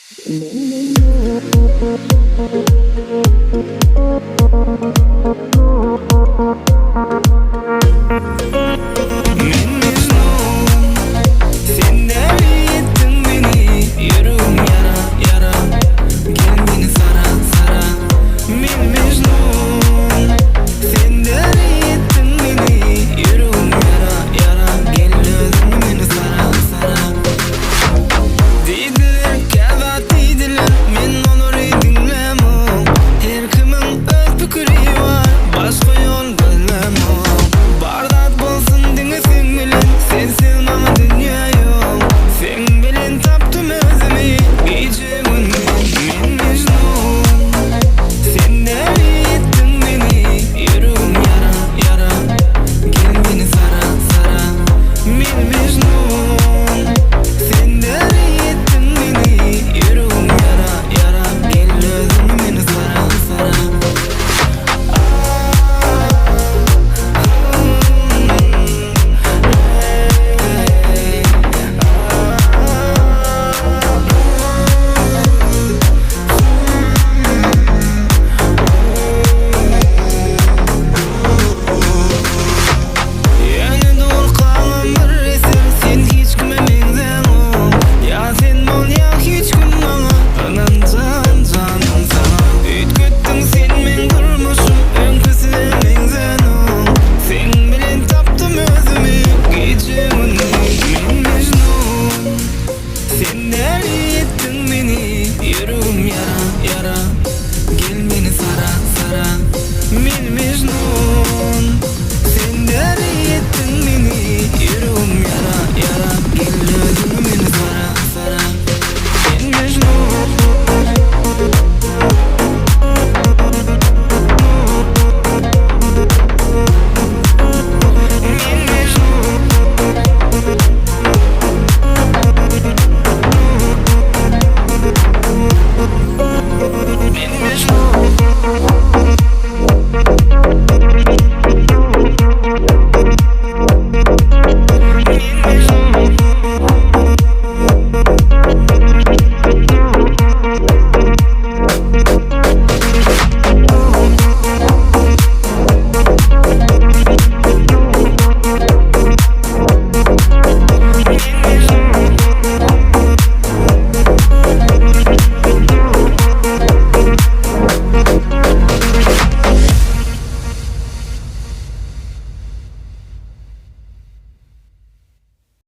Men Mejnun, sen däli etdiň meni, Ýüregim ýara, ýara, gel meni sara, sara. Men Mejnun, sen däli etdiň meni, Ýüregim ýara, ýara, gel özüň meni sara, sara. Diýdiler, käzat diýdiler, men olary diňlämok. Her kimiň öz pikiri bar, başga ýol gözlämok. Bar zat bolsun diňe seň bilen, sensiz maňa dünýä ýok. Seň bilen tapdym özümi, gije-gündiz men Mejnun. Sen däli etdiň meni, ýüregim ýara, ýara. Gel meni sara, sara. Men Mejnun. Sen däli etdiň meni, ýüregim ýara, ýara. Gel özüň meni sara, sara. Ýöne dur galan bir eser Sen hiç kime meňzäňok Ýa sen bol ýa hiç kim maňa Ynanjan janym saňa Üýtgetdiň sen meň durmuşym Öňküsine meňzänok Seň bilen tapdym özümi Gije gündiz men Mejnun Sen däli etdiň meni Ýüregim ýara ýara Gel meni sara sara Men Mejnun.